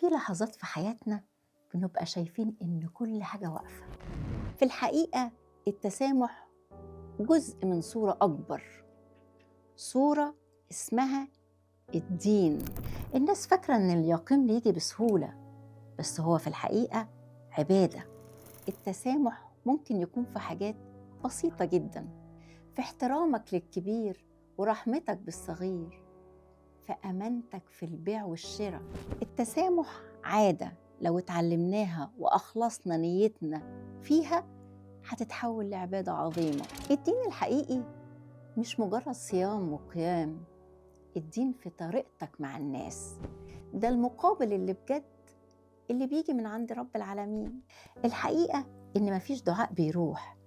في لحظات في حياتنا بنبقى شايفين إن كل حاجة واقفة. في الحقيقة التسامح جزء من صورة أكبر، صورة اسمها الدين. الناس فاكرة إن اليقين بيجي بسهولة، بس هو في الحقيقة عبادة. التسامح ممكن يكون في حاجات بسيطة جدا، في احترامك للكبير ورحمتك بالصغير، في أمانتك في البيع والشراء. التسامح عادة لو اتعلمناها وأخلصنا نيتنا فيها هتتحول لعبادة عظيمة. الدين الحقيقي مش مجرد صيام وقيام، الدين في طريقتك مع الناس. ده المقابل اللي بجد اللي بيجي من عند رب العالمين. الحقيقة إن مفيش دعاء بيروح،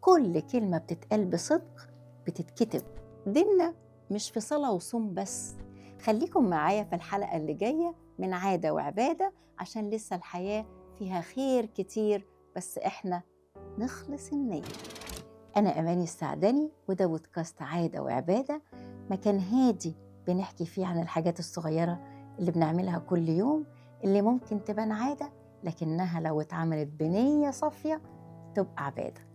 كل كلمة بتتقال بصدق بتتكتب. ديننا مش في صلاة وصوم بس. خليكم معايا في الحلقة اللي جاية من عادة وعبادة، عشان لسه الحياة فيها خير كتير، بس إحنا نخلص النية. أنا أماني السعدني، وده بودكاست عادة وعبادة، مكان هادي بنحكي فيه عن الحاجات الصغيرة اللي بنعملها كل يوم، اللي ممكن تبان عادة لكنها لو اتعملت بنية صافية تبقى عبادة.